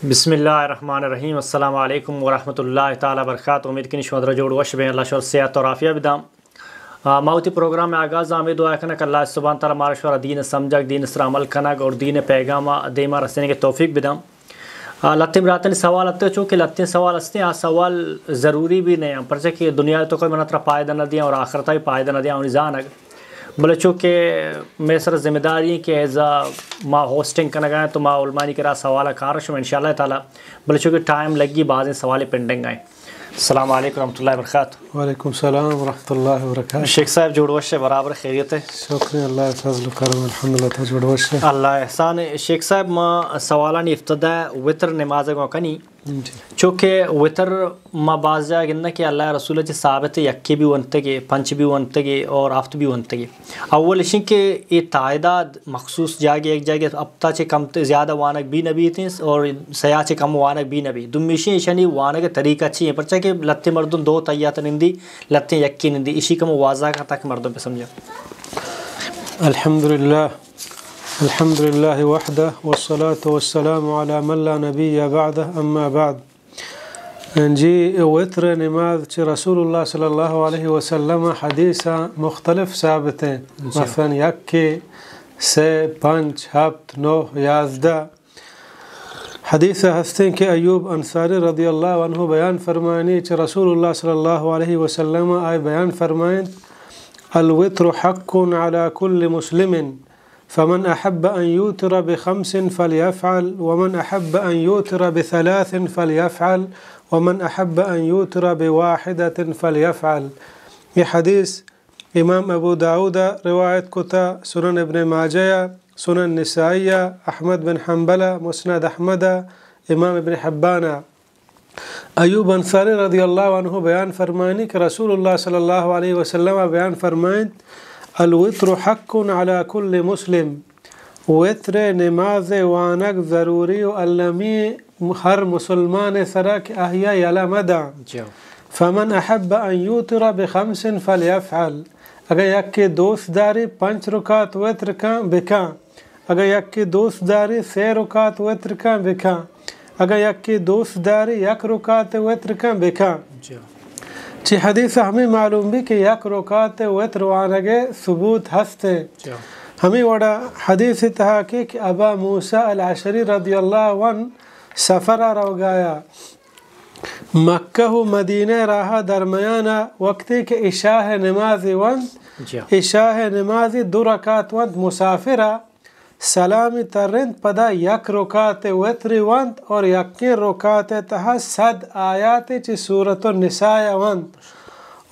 بسم اللہ الرحمن الرحیم۔ السلام علیکم ورحمۃ اللہ تعالی وبرکاتہ۔ امید کنی شما درا جوڑ وش بیں، اللہ شما صحت اور عافیہ بداں۔ آ، ما وتی پروگرام آغاز ہمیں دعا کناں کہ اللہ سبحانہ تعالی مارا شما را دین سمجھگ، دین سر عمل کنگ اور دین پیغام دیما رسنے کے توفیق بداں۔ آ، لتیں براتانی سوال اتک، چونکہ لتیں سوال ہستیں، آ سوال ضروری بھی نہیں ہیں، پرچہ کہ دنیا تو کوئی منا ترا فائدہ نہ دیاں اور آخرت بھی فائدہ نہ دیاں، انہیں زانگ۔ بلے چونکہ مئے سر ذمہ داری ہیں کہ ایز اے ما ہوسٹنگ کنگا ہیں، تو ما علمانی کرا سوال کار شما انشاءاللہ تعالی۔ بلے چونکہ ٹائم لگی، بازیں سوال پینڈنگ ہیں۔ السلام علیکم ورحمۃ اللہ وبرکاتہ۔ وعلیکم السلام ورحمۃ اللہ وبرکاتہ۔ شیخ صاحب جوڑ وش ئے، برابر خیریت ئے؟ شکر اللہ، فضل و کرم، الحمدللہ، تو جوڑ وش ئے؟ اللہ احسان ئے۔ شیخ صاحب، ما سوالانی افتتاح وتر نماز گوں کنی۔ جی۔ چونکہ وتر ما باز جا گندہ کہ اللہ رسول چہ ثابت ئے، یکے بھی ونتگے، پنچ بھی ونتگے اور ہفت بھی ونتگے۔ اول اشیں کہ یہ تعداد مخصوص جاگے، یک جاگے ہفتہ چہ کم تے زیادہ وانگ بھی نہ بیتیں اور سیا چہ کم وانگ بھی نہ بی۔ دومی اشیں، اشانی وانگ طریقہ چی ہیں؟ پرچہ کہ لتے مردم دو تحیات نندی، لتے یکی نندی، اشی کم واضح کا تک مردم پہ سمجھا۔ الحمدللہ، الحمدللہ وحدہ والصلاة والسلام علی من لا نبی بعدہ، اما بعد۔ جی، وتر نماز چہ رسول اللہ صلی اللہ علیہ وسلم حدیث مختلف ثابت ہیں۔ جی۔ مثلاً یکے، سے، پنچ، ہفت، نو، یازدہ۔ حدیث ہستیں کہ ایوب انصاری رضی اللہ عنہ بیان فرمائنی چہ رسول اللہ صلی اللہ علیہ وسلم آئے بیان فرمائنت، الوتر حق علی کل مسلم، فمن أحب أن يوتر بخمس فليفعل، ومن أحب أن يوتر بثلاث فليفعل، ومن أحب أن يوتر بواحدة فليفعل۔ یہ حدیث امام ابو داؤد روایت کتا، سنن ابن ماجہ، سنن نسائی، احمد بن حنبل، مسند احمد، امام ابن حبان۔ ایوب انصاری رضی اللہ عنہ بیان فرمائنی کہ رسول اللہ صلی اللہ علیہ وسلم بیان فرمائنت، الوتر حق علی کل مسلم، وتر نماز وانگ ضروری و المی ہر مسلمان سرا کہ آہیا یلہ مداں۔ جی۔ فمن احب ان یوتر بخمس فلیفعل، اگر یکے دوست داری پنچ رکعت وتر کن بکن۔ اگاں یکے دوست داری سے رکعت وتر کن بکن، اگاں یکے دوست داری یک رکعت وتر کن بکن۔ جی۔ چی حدیث ہمیں معلوم بی کہ یک رکعت وتر وانگ ثبوت ہست۔ جی۔ ہمیں وڑا حدیث تہا کہ، کہ ابا موسی الاشعری رضی اللہ عنہ سفر روگایا، مکہ و مدینہ راہ درمیانا وقتی کہ عشاء نماز ونت، جی۔ عشاء نماز دو رکعت ونت مسافرہ، سلامی ترنت، پدا یک رکعت وتری ونت اور یکیں رکعت تہا صد آیات چی سورۃ النساء ونت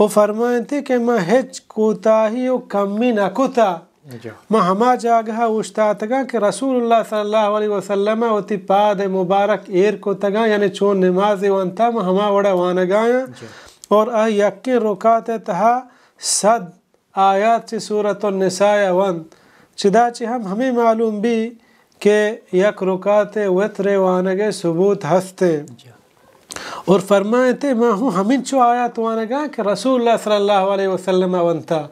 و فرمائنتی کہ من ہچ کوتاہی و کمی نکتا۔ جی۔ من ہما جاگہ اوشتاتگاں کہ رسول اللہ صلی اللہ علیہ وسلم وتی پاد مبارک ایر کتگاں، یعنی چون نماز ونتا من ہما وڑا وانگایاں۔ جی۔ اور آ یکیں رکعت تہا صد آیات چہ سورۃ النساء ونت۔ چدا چہ ہم ہمیں معلوم بی کہ یک رکعت وتر وانگ ثبوت ہست۔ جی۔ اور فرمائنتے، ما ہوں ہمینچو آیات وانگاں کہ رسول اللہ صلی اللہ علیہ وسلم ونتا۔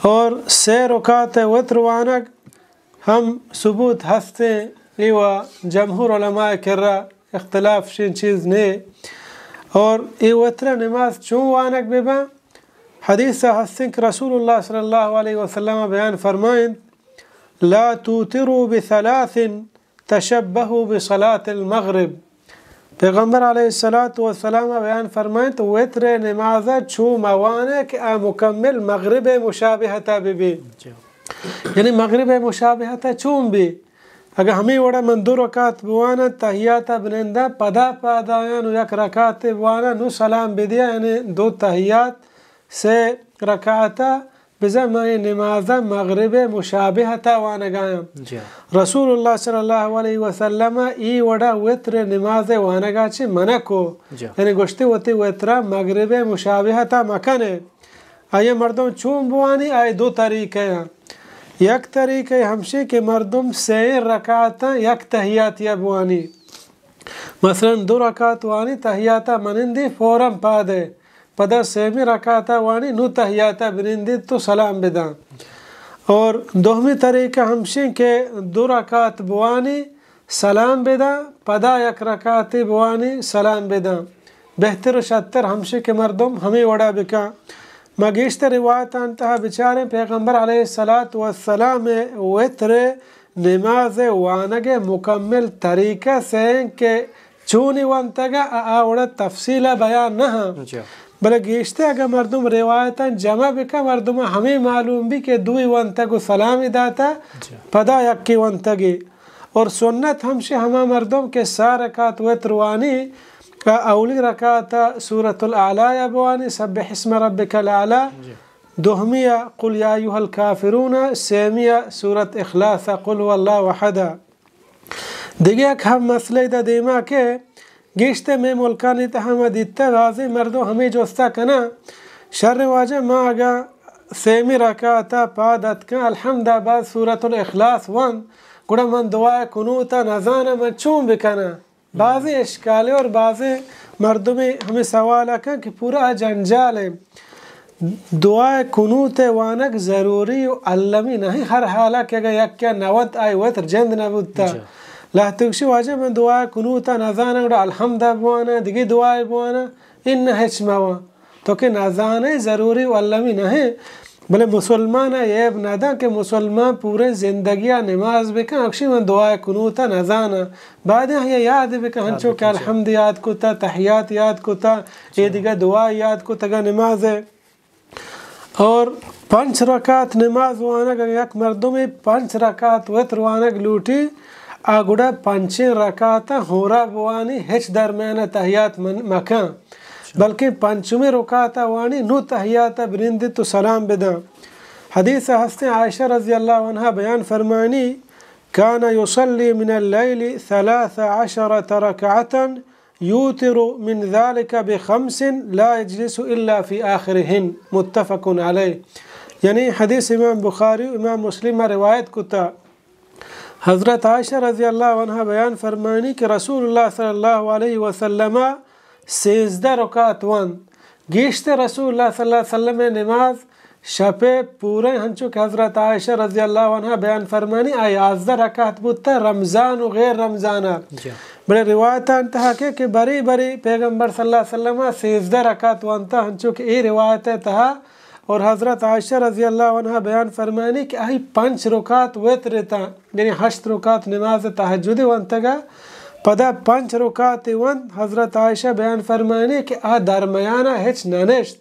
اور سے رکعت وتر وانگ ہم ثبوت ہست۔ ایوا جمہور علماء کرا اختلاف شین چیز نے۔ اور اے وتر نماز چون وانگ ببا؟ حدیث ہستیں کہ رسول اللہ صلی اللہ علیہ وسلم بیان فرمائنت، لا توتروا بثلاث تشبہوا بصلاة المغرب۔ پیغمبر علیہ الصلوۃ والسلام بیان فرمائنت، وتر نماز چو موانے کہ آ مکمل مغرب مشابہتا ببی۔ جی۔ یعنی مغرب مشابہتا چون بی؟ اگہ ہمیں وڑا من دو رکعت بوانا، تحیاتا بنندا، پدا پادایاں و یک رکعت بوانا، نو سلام بدیا، یعنی دو تحیات، سے رکعتا بزاں من اے نماز ء مغرب ء مشابہت ء وانگ ء آں۔ جی۔ رسول اللہ صلی اللہ علیہ وسلم ء اے وڑ ء وتر ء نماز ء وانگ ء چہ منع کو۔ جی۔ یعنی گوشتی وتی وتر ء مغرب ء مشابہت ء مکن ئے۔ آئی ء مردم چون بوانی؟ آئی دو طریقہ آں۔ یک طریقہ ہمشی کہ مردم سئیں رکعتاں یک تحیاتی ء بوانی۔ مثلاً دو رکعت وانی، تحیات ء منندی، فوراً پاد ئے۔ پدا سیمی رکعت ء وانی، نوں تحیات ء بنندیت تو سلام بداں۔ اور دومی طریقہ ہمشیں کہ دو رکعت بوانی، سلام بداں، پدا یک رکعتے بوانی سلام بداں۔ بہتر و شتر ہمشی کہ مردم ہمے وڑا بکاں۔ ما گیشتر روایتان تہا بچاریں پیغمبر علیہ الصلوۃ والسلام وتر نماز وانگ مکمل طریقہ سین کہ چونی ونتگ ء آ وڑ ء تفصیل ء بیان نہ ہاں۔ جی۔ بلے گیشتر اگاں مردم روایتاں جمع بکن، مردم ء ہمے معلوم بی کہ دوئی ونتگ و سلامی داتا، جی۔ پدا یکے ونتگے۔ اور سنت ہمشی ہما مردم کہ سا رکعت وتر وانی، ء اولی رکعت ء سورۃ الاعلی ء بوانی، سبح اسم ربک الاعلی، جی۔ دومی ء قل یا ایھا الکافرون، سیمی ء سورۃ اخلاص ء قل ھو اللہ احد۔ دگہ یک ہم مسئلہ دا دیما کہ گیشتر مئے ملکانی تہا ما دیتہ، بعضی مردم ہمے جستا کناں، شر واجہ، ما اگاں سیمی رکعتا پاد اتکاں، الحمدا بعد سورۃ الاخلاص وان، گڑا من دعائے قنوتا نزاناں من چون بکناں؟ بعضی اشکالے اور بعضی مردمے ہمے سوال کن کہ پورا آ جنجال ہے۔ دعائے قنوت وانگ ضروری و المی نہیں، ہر حالا کہ اگر یک کیا نوت آئی وتر جند نہ بوتا۔ جی۔ لہتے گوشی واجہ من دعائے قنوتا نزاناں، گڑا الحمد بوانا، دگی دعائے بوانا، ان نہ ہچ مواں۔ تو کہ نزانے ضروری و المی نہ ہے، بلے مسلمان ء عیب نہ داں کہ مسلمان پوریں زندگی ء نماز بکن، اکشی من دعائے قنوت ء نزاناں۔ بعد آئی ء یاد بکن، ہنچو کہ الحمد یاد کتا، تحیات یاد کتا، اے دگہ دعا یاد کتگا نماز ء۔ اور پنچ رکعت نماز وانگ، اگر یک مردمے پنچ رکعت وتر وانگ لوٹی، آ گڑا پنچیں رکعت ہورا بوانی، ہچ درمیان تحیات من مکن۔ بلکیں پنچمی رکعت ء وانی، نو تحیات ء بنندت و سلام بداں۔ حدیث ء ہستیں عائشہ رضی اللہ عنہا بیان فرمانی، کان یصلی من اللیل ثلاث عشرة رکعة یوتر من ذلك بخمس لا یجلس الا فی آخرهن، متفق علیہ۔ یعنی حدیث امام بخاری و امام مسلم ء روایت کتا۔ حضرت عائشہ رضی اللہ عنہا بیان فرمانی کہ رسول اللہ صلی اللہ علیہ وسلم سیزدہ رکعت وانت۔ گیشتر رسول اللہ صلی اللہ علیہ وسلم نماز شپ پورہ، ہنچو کہ حضرت عائشہ رضی اللہ عنہا بیان فرمانی، آ یازدہ رکعت بوتا، رمضان و غیر رمضان۔ جی۔ بڑے روایتان تہا کہ، کہ بری بری پیغمبر صلی اللہ علیہ وسلم سیزدہ رکعت وانتا، ہنچو کہ اے روایت تہا اور حضرت عائشہ رضی اللہ عنہا بیان فرمانی کہ آئی پنچ رکعت وتر تا، یعنی ہشت رکعت نماز تہجد ونتگا، پدا پنچ رکعت ونت۔ حضرت عائشہ بیان فرمانی کہ آ درمیانا ہچ ننشت،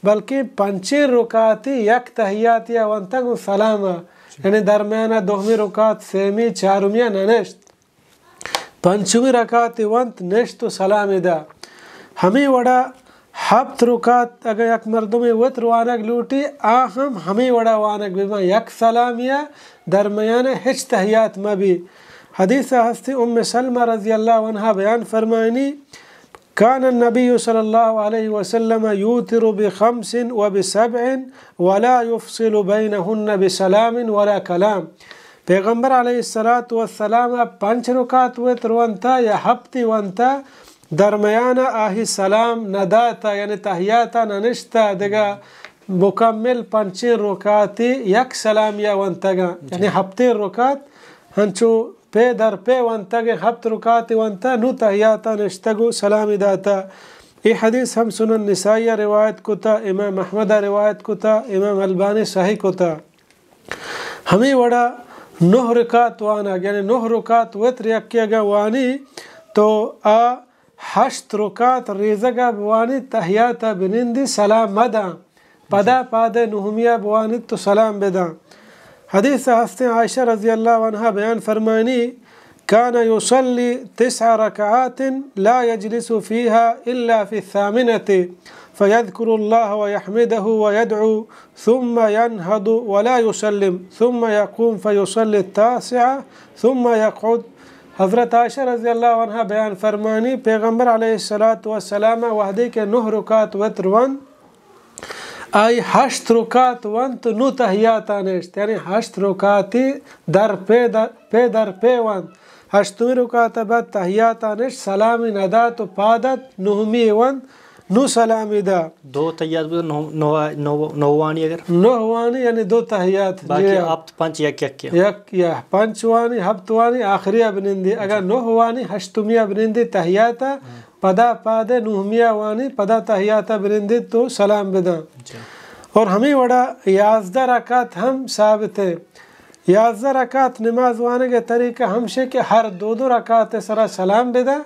بلکہ پنچیں رکعتی یک تحیاتی ونتگ و سلام، یعنی درمیانا دومی رکعت، سیمی، چارمی ننشت۔ پنچمی رکعت ونت، نشت و سلام دا۔ ہمے وڑا ہپت رکعت اگاں یک مردمے وتر وانگ لوٹی، آ ہم ہمے وڑا وانگ بباں، یک سلامیا درمیان ہچ تحیات مبی۔ حدیث ہستی ام سلمہ رضی اللہ عنہا بیان فرمائنی، کان النبی صلی اللہ علیہ وسلم یوتر بخمس و بسبع ولا یفصل بینہن بسلام ولا کلام۔ پیغمبر علیہ الصلوۃ والسلام ء پنچ رکعت وتر ونتا یا ہپتی ونتا، درمیان ء آہی سلام نہ داتا، یعنی تحیات ء نہ نشتا، دگہ مکمل پنچیں رکعتی یک سلامی ء ونتگاں، جی۔ یعنی ہپتیں رکعت ہنچو پے در پے ونتگ، ہپت رکعت ونتا، نو تحیات ء نشتگ و سلامی داتا۔ اے حدیث ہم سنن نسائی ء روایت کتا، امام احمد ء روایت کتا، امام البانی صحیح کتا۔ ہمے وڑا نہ رکعت وانگ، یعنی نہ رکعت وتر یکے اگاں وانی تو آ ہشت رکعت ریزگا بوانی، تحیاتا بنندی، سلام مداں، پدا پاد نہمیا بوانی تو سلام بداں۔ حدیث ہستیں عائشہ رضی اللہ عنہا بیان فرمانی، كان يصلي تسع ركعات لا يجلس فيها إلا في الثامنة، فيذكر الله ويحمده ويدعو، ثم ينهض ولا يسلم، ثم يقوم فيصلي التاسعة، ثم يقعد۔ حضرت عائشہ رضی اللہ عنہا بیان فرمانی، پیغمبر علیہ الصلوۃ والسلام وہدے کہ نہ رکعت وتر ونت، آئی ہشت رکعت ونت، نو تحیاتا نشت، یعنی ہشت رکعتی در پہ در، پہ در پہ ونت۔ ہشتمی رکعت بعد تحیاتا نشت، سلامی ندات و پاد ات، نہمی ونت، نو سلام ادا۔ دو تحیات بدا، نو، نو، نو، نو وانی اگر؟ نو وانی یعنی دو تحیات، باقی جی۔ ہفت، پنچ، یک، یک کیا؟ یک یا پنچ وانی، ہفت وانی، آخری ءَ بنندی۔ اگر نو وانی، ہشتمی ءَ بنندی تحیات ءَ، پدا پاد نہمی ءَ وانی، پدا تحیات ءَ بنندی تو سلام بداں۔ جی۔ اور ہمیں وڑا یازدہ رکعت ہم ثابت ہے۔ یازدہ رکعت نماز وانگ ءِ طریقہ ہمشے کہ ہر دو دو رکعت ءِ سرا سلام بداں،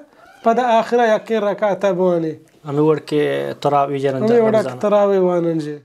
پدا آخرا یکیں رکعت ءَ بوانی۔ ہمیں وڑ کہ تراویح جنن ہمیں وڑا کہ تراویح وانن جی۔